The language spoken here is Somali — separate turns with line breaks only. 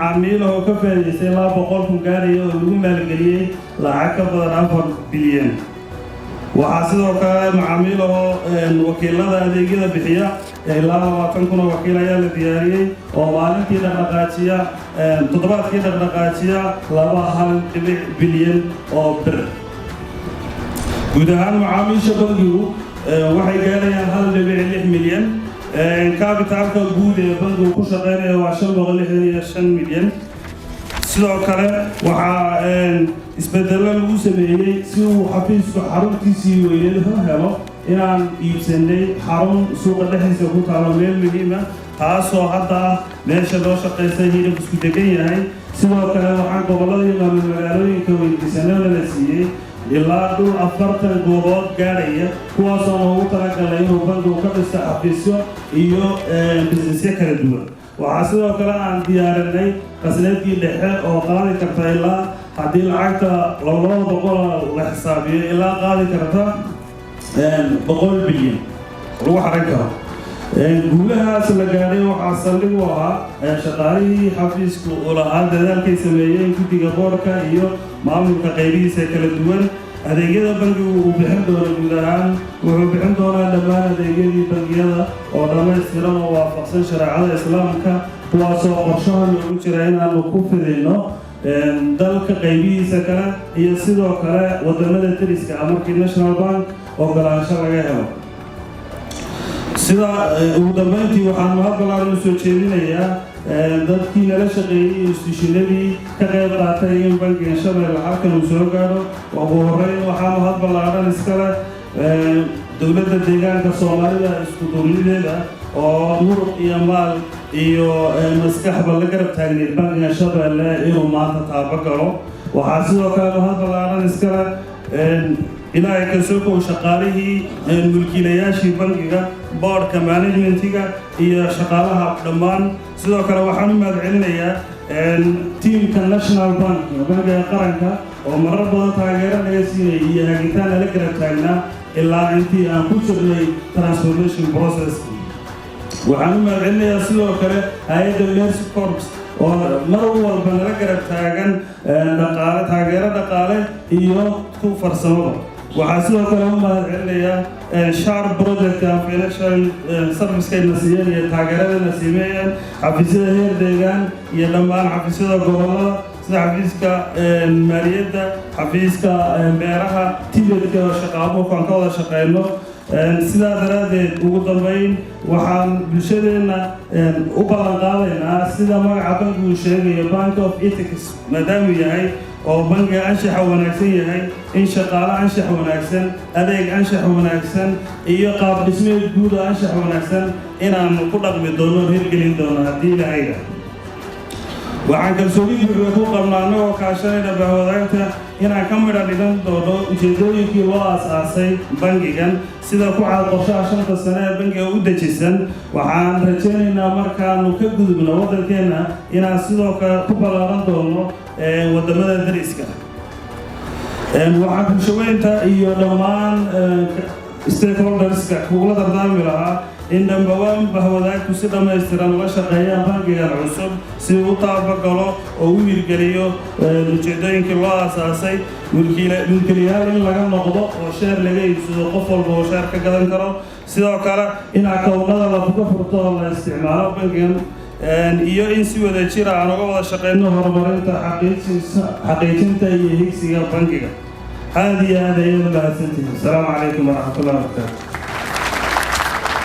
Macaamiil oo ka faa'iidaystay ilaa 100,000 gaaraya oo lagu maalgeliyey lacag ka badan 4 bilyan. Waxaa sidoo kale macaamiil oo wakiilada adeegyada bixiya, ilaa 20,000 oo wakiil ayaa la diyaariyey oo maalintii dhaqdhaqaajiya, toddobaadkii dhaqdhaqaajiya laba hal dhibic bilyan oo bir. Guud ahaan macaamiisha bangigu waxay gaarayaan 1.6 milyan. Capitalka guud ee bangigu ku shaqeynaya waa 565 milyan. Sidoo kale waxaa isbedello lagu sameeyey si uu xafiisku xaruntiisii weyneed u helo inaan iibsanay xarun suuqa dhexdiisa ku taalo, meel muhiima, taasoo hadda ah meesha loo shaqaysa hilib isku degan yahay. Sidoo kale waxaan gobollada iyo maamul magaalooyinka weydiisanana la siiyey ilaa dhul 40 goobood gaadhaya, kuwaasoo noogu talagalay inuu bangigu ka dhisto xafiisyo iyo businessyo kala duwan. Waxaa sidoo kale aan diyaarinay qasnadii dhexe oo qaadi karta ilaa, haddii lacagta 200 la xisaabiyo, ilaa qaadi karta 100 bilyan lagu xaran karo. Guulahaas la gaadhay waxaa saldhig u ahaa shaqaalihii xafiisku uu lahaa, dadaalkay sameeyeen guddiga boardka iyo maamulka qaybihiisa kala duwan. Adeegyada bangigu uu bixin doono: guud ahaan wuxuu bixin doonaa dhammaan adeegyadii bangiyada oo dhammaystiran oo waafaqsan shareecada Islaamka, kuwaasoo qorshaha loogu jira inaanu ku fidinno dalka qaybihiisa kale iyo sidoo kale wadamada deriska ah markii National Bank ogolaansho laga helo. Sida ugu dambeyntii, waxaan mahad ballaaran u soo jeedinayaa dadkii nala shaqeeyey, institutionadii ka qayb qaatay in bangiga Shabeelle halkan uu soo gaadho. Ugu horreyn waxaa mahad ballaaran iskale Dowladda Deegaanka Soomaalida isku duubnideeda oo muruq iyo maal iyo maskaxba la garab taagneyd bangiga Shabeelle inuu maanta taabo galo. Waxaa sidoo kale mahad ballaaran iskale, Ilaahay ka sokow, shaqaalihii, mulkiilayaashii bangiga, boardka managementiga iyo shaqaalaha dhammaan. Sidoo kale waxaan u mahad celinayaa tiimka National Bank, bangiga qaranka, oo marar badan taageero naga siinayay iyo hagitaan nala garab taagnaa ilaa intii aan ku jirnay transformation process. Waxaan u mahad celinayaa sidoo kale hay'adda Mercy Corps oo mar walba nala garab taagan dhaqaale, taageero dhaqaale iyo ku farsamada. Waxaa sidoo kale u mahad celinayaa SHAR project and financial servicekayna siiyeen iyo taageeradana siimeeyeen, xafiisyada heer deegaan iyo dhammaan xafiisyada gobollada, sida xafiiska maaliyadda, xafiiska beeraha, TVETka oo shaqaabuhkaan ka wada shaqeyno. Sidaa daraaddeed, ugu dambeyn, waxaan bulshadeenna u ballan qaadaynaa, sida magaca bankigu sheegayo, Bank of Ethics maadaamuu yahay oo bankiga anshaxa wanaagsan yahay, in shaqaale anshax wanaagsan, adeeg anshax wanaagsan iyo qaab dhismeed guud oo anshax wanaagsan inaanu ku dhaqmi doono, hirgelin doono haddii Ilahayga. Waxaan kalsooni buuxda ku qabnaa, annagoo kaashanayna bahwadaagta, inaan ka midha dhigan doono ujeeddooyinkii loo aas-aasay bangigan, sida ku cad qorshaha 5-ta sane ee bangiga u dejisan. Waxaan rajaynaynaa markaanu ka gudubno waddankeenna inaan sidoo kale ku ballaaran doono waddamada dariska. Waxaan bulshaweynta iyo dhammaan stakeholderska kugula dardaarmi lahaa in dhambawaan bahwadaagtu si dhammaystiran ula shaqeeyaan bangigan cusub si uu u taabagalo oo u hirgeliyo ujeeddooyinkii loo aasaasay. Mulkiilayaal in laga noqdo oo share laga iibsado, qof walba oo share ka gadan karo. Sidoo kale in akownada laga furto oo la isticmaalo bangigan, iyo in si wada jira aan uga wada shaqeyno horumarinta, xaqiijinta iyo higsiga bangiga. Aada iyo aad ayaad mahadsantihin. Asalaamu calaykum waraxmatullahi wabarakaatu.